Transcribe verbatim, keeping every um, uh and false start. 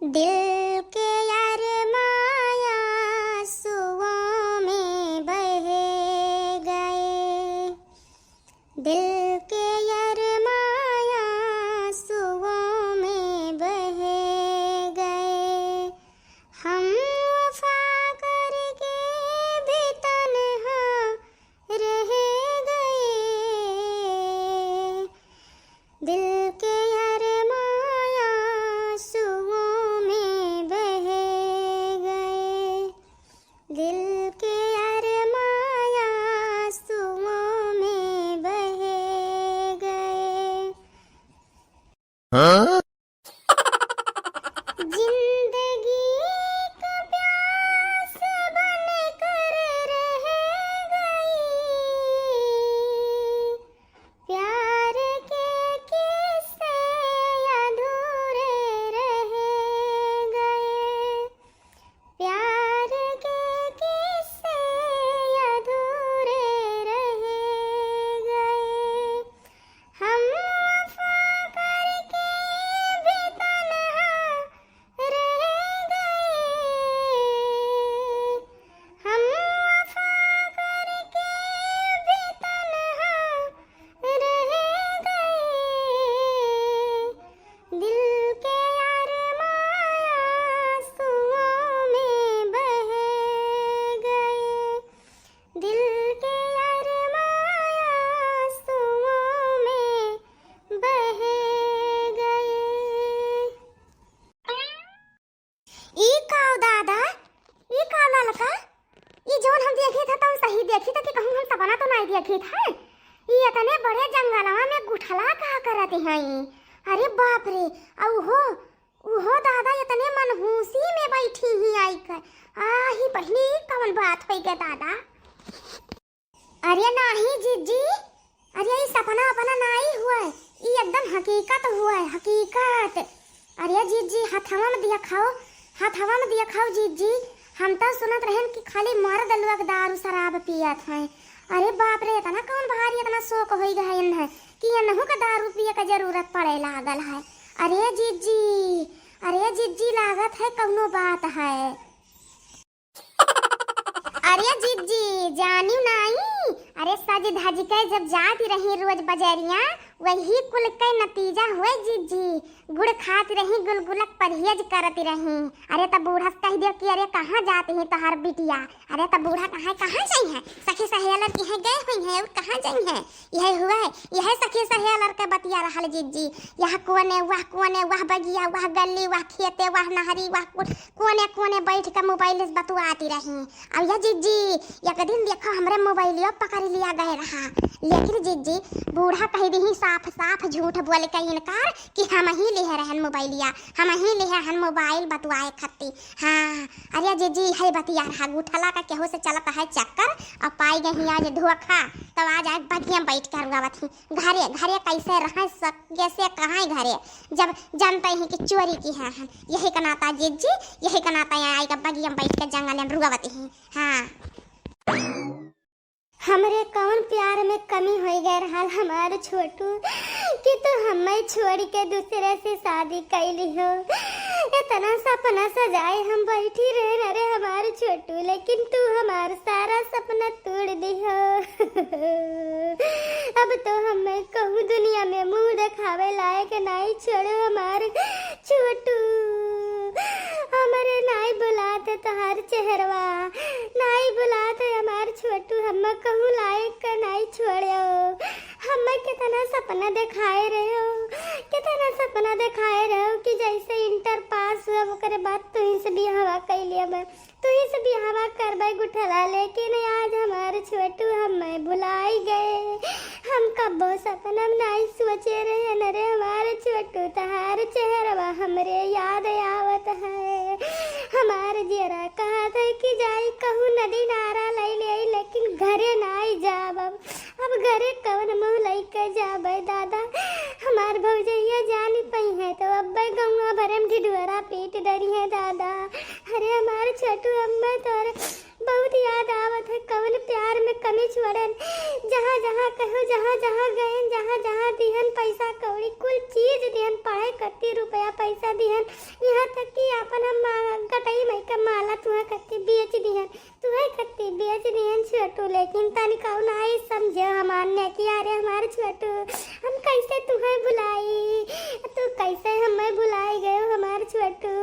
दिल के अरमां आंसुओं में बह गए, दिल के अरमां आंसुओं में बह गए, हम वफा करके भी तन्हा रह गए, दिल के अरमां आंसुओं में बह गए, दिल के अरमां आंसुओं में बह गए। हाँ? जिंदगी का प्यास बनकर रह गई, प्यार के किस्से अधूरे रह गए, प्यार के किस्से अधूरे रह गए, हम वफा करके भी तन्हा रह गए, हम वफा करके भी तन्हा रह गए, दिल के अरमां आंसुओं में बह गए, दिल के अरमां आंसुओं में बह गए। ई का दादा, ई का ललका, ई जौन हम देखित ह तौन सही देखित ह कि कहूँ हम सपना तो नाहीं देखित ह? ई इतने बड़े जंगलवा में गुठला का करत हई? अरे बाप रे, अउ हो उहो दादा इतने मनहूसी में बैठी ही आइके। आही बहिनी, ई कवन बात होइ गए दादा? अरे नाहीं जिज्जी, अरे ई सपना अपना नाहीं हुए, ई एकदम हकीकत हुए, हकीकत। अरे जिज्जी, हथवा में देखाओ, हथवा में देखाओ जिज्जी, हम तो सुनत रहेन कि खाली मर्द लोग दारू शराब पियत हैं। अरे बाप रे, इतना कौन भारी इतना शौक होइ गए इन्हें कि इनहू के दारू पिए के जरूरत पड़े लागल है। अरे जिज्जी, अरे जिज्जी, लागत है कौनो बात है। अरे जिज्जी, जानिउ नाई, अरे सज धज के जब जात रही रोज बजरिया, वही कुल के नतीजा हुए जिज्जी। गुड़ खात रही, गुलगुलक परहेज करत रही। अरे त बूढ़ा से कहि दियो कि अरे कहाँ जात ही तोहार बिटिया? अरे त बूढ़ा कहाँ, कहाँ जइहैं? सखी सहेलर किहाँ गए हुइहैं अउर कहाँ जइहैं? यह हुए, यह सखी सहेलर के बतिया रहल जिज्जी। यह कोने, वह कोने, वह बगिया, वह गली, वह खेते, वह नहरी, वह कु-, कोने कोने बैठ के मोबाइल से बतुआती रही। अब यह जिज्जी, एक दिन देखो हमरे मोबाइलियो पकड़ लिया गए रहा। लेकिन जिज्जी, बूढ़ा कहि दिही साफ साफ झूठ बोल के इनकार कि हमहीं लिहे रहेन मोबाइलिया, हमहीं लिहे हन मोबाइल बतुआए खत्ती। हाँ, अरे जिज्जी, है बतिया रहा गुठला का केहू से चलत है चक्कर, अउर पाइ गई आज धोखा, तब आज आए बगिया बैठ के रुआवत ही। घरे, घरे कैसे रहे सक-, कैसे कहाँ घरे, जब जानते ही कि चोरी किहे हन। यही का नाता जिज्जी, यही का नाता यहाँ आइके बगिया बैठ के जंगल में रुआवत ही। हाँ। हमरे कौन प्यार में कमी होइ गए रहल हमार छोटू कि तू हमें छोड़ के दूसरे से शादी कैली हो। इतना सपना सजाए हम बैठी रहे, अरे हमार छोटू, लेकिन तू हमार सारा सपना तोड़ दिहो। अब तो हमें कहूँ दुनिया में मुँह देखावे लायक नाई छोड़ो हमार छोटू। हमरे नाई बुलात तोहार चेहरवा, नाई बुलात हमार छोटू, हमें कहूँ लायक नाई छोड़ो। हमें कितना सपना देखाए रहे हो, कितना सपना देखाए रहे हो कि जैसे इंटर पास हुआ, ओकरे बाद तुहीं से बियाहवा कैली हमें। तुहीं से बियाहवा करबै गुठला, लेकिन आज हमार छोटू हमें भुलाई गए। हम कब्बो सपना में नाई सोचे रहे न रे हमार छोटू, तहार चेहरवा हमरे याद आवत है। हमार जियरा कहत है कि जाई कहूँ नदी नारा लई ले आई, लेकिन घरे नाई जाब अब। अब घरे कवन मुँह लइके जाबै दादा? हमार भौजैया जानी पइहैं तो अब्बै गौवा भरे में ढिढुअरा पीट डरिहैं दादा। अरे हमार छोटू, अम्मै तोरे बहुत याद आवत है, कवन प्यार में कमी छोड़न। जहाँ जहाँ कहो, जहाँ जहाँ गयन, जहाँ जहाँ दिहन पैसा कौड़ी, कुल चीज दिहन, पढ़े कत्ती रुपया पैसा दिहन, यहाँ तक कि आपन हम मा-, गटई मई का माला तुहा कत्ती बेच दिहन, तुहे कत्ती बेच दिहन छोटू। लेकिन तनिकाऊ नाई समझे हमार नेकिया रे हमार छोटू, हम कैसे तुहे भुलाई, तू कैसे हमें भुलाई गयो हमार छोटू।